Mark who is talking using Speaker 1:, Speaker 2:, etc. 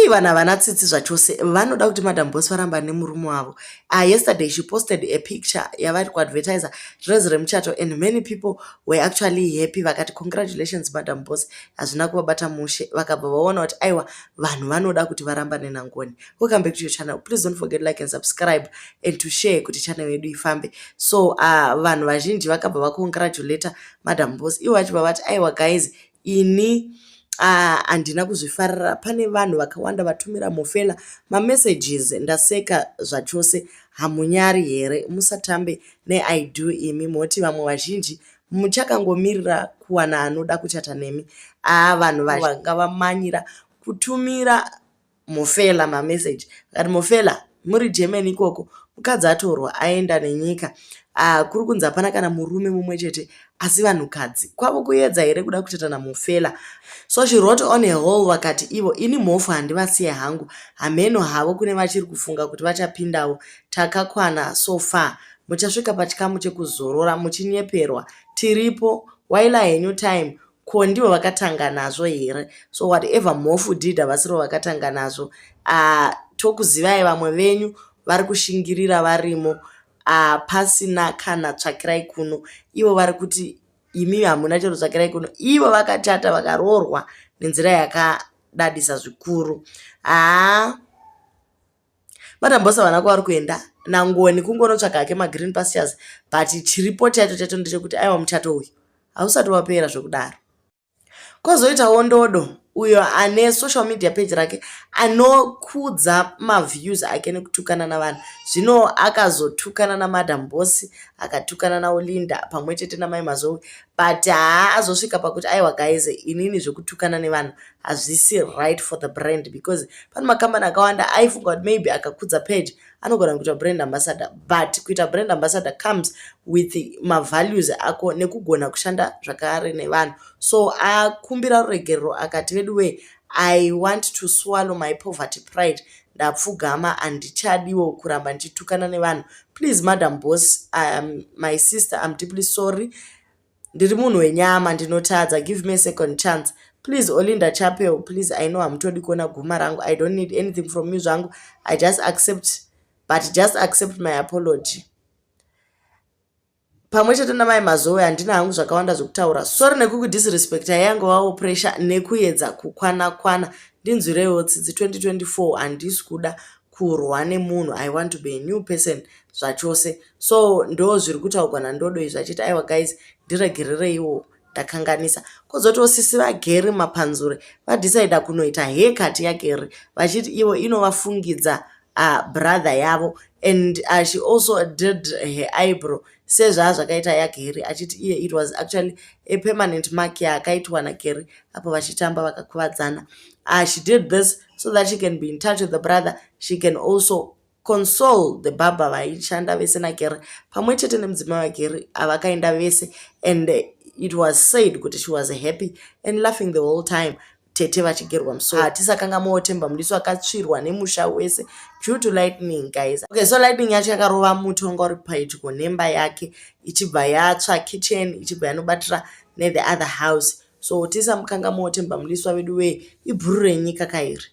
Speaker 1: Ii, vanhu havana tsitsi zvachose. Vanoda kuti Madam Boss varamba nemurume wavo. Yesterday she posted a picture yavari kuadvertisa dress remuchato and many people were actually happy, vakati, "Congratulations, Madam Boss." Hazvina kuvabata mushe, vakabva vaona kuti aiwa, vanhu vanoda kuti varambane naNgoni. Welcome back to your channel. Please don't forget like and subscribe and to share kuti channel yedu ifambe. So vanhu vazhinji vakabva vacongratulata Madam Boss, ivo vachibva vati, "Aiwa guys, ini handina kuzvifarira. Pane vanhu vakawanda vatumira Mhofela mamessages. Ndaseka zvachose. Hamunyari here? Musatambe neI do imi. Moti vamwe vazhinji muchakangomirira kuwana anoda kuchata nemi." Aa, vanhu vanga vamanyira kutumira Mhofela mameseji, vakati, "Mhofela, muri Germany ikoko, mukadzi atorwa aenda nenyika. Kuri kunzi hapana kana murume mumwe chete, asi vanhukadzi kwavo kuedza here kuda kuchata naMhofela?" So she wrote on her wall, vakati ivo, "Ini Mhofu handivasiye hangu. Hameno havo kune vachiri kufunga kuti vachapindawo. Takakwana so far. Muchasvika pachikamu chekuzorora muchinyeperwa. Tiripo. Waila henyu time. Ko ndivo vakatanga nazvo here?" So whatever Mhofu did, havasirivo vakatanga nazvo. Tokuzivai, vamwe venyu vari kushingirira varimo pasina kana tsvakirai kuno. Ivo vari kuti imi hamuna chero tsvakirai kuno. Ivo vakachata, vakaroorwa nenzira yakadadisa zvikuru. Haa, Madam Boss havana kwavari kuenda naNgoni, kungonotsvaga hake magreen pastures, but chiripo chaicho chaicho ndechekuti aiwa, muchato uyu hausati wapera zvekudaro. Kwozoitawo Ndodo, uyo ane social media page rake anokudza maviews ake nekutukana navanhu. Zvino akazotukana naMadam Boss, akatukana naOlinda pamwe chete naMai Mazowe, but haa, azosvika pakuti, "Aiwa guys, inini zvekutukana nevanhu hazvisi right for the brand," because pane makambani akawanda aifunga kuti maybe akakudza page anogona kuita brand ambassador, but kuita brand ambassador comes with mavalues ako nekugona kushanda zvakare nevanhu. So akumbira ruregerero, akati, "Veduwe, I want to swallow my poverty pride. Ndapfugama, handichadiwo kuramba ndichitukana nevanhu. Please, Madam Boss, my sister, I'm deeply sorry. Ndiri munhu wenyama, ndinotadza. Give me a second chance, please. Olinda Chapel, please, I know hamutodi kuona guma rangu. I don't need anything from you zvangu. I just accept, but just accept my apology." Pamwe chete naMai Mazowe, "Handina hangu zvakawanda zvekutaura. Sorry nekukudisrespecta, yangovawo pressure nekuedza kukwana kwana. Ndinzwireiwo tsitsi. 2024 handisi kuda kurwa nemunhu. I want to be a new person zvachose." So ndo zviri kutaurwa naNdodo izvi, achiti, "Aiwa guys, ndiregerereiwo, ndakanganisa." Kwozotiwo sisi vaGary Mapanzure vadhisaida kunoita haircut yaGary, vachiti ivo inovafungidza brother yavo, and she also did her eyebrow sezvazvakaita yaGary, achiti iye it was actually a permanent mark yaakaitwa naGary apo vachitamba vakakuvadzana. She did this so that she can be in touch with the brother. She can also console the baba vaishanda vese naGary pamwe chete nemudzimai waGary avakaenda vese, and it was said kuti she was happy and laughing the whole time tete vachigerwa musoro. Hatisakanganwawo Temba Mliswa akatsvirwa nemusha wese due to lightning, guys. Okay, so lightning yacho yakarova muti wanga uri pedyo nemba yake, ichibva yatsva kitchen, ichibva yanobatira nethe other house. So tisamukanganwawo Temba Mliswa vedu wee, ibhuru renyika kairi.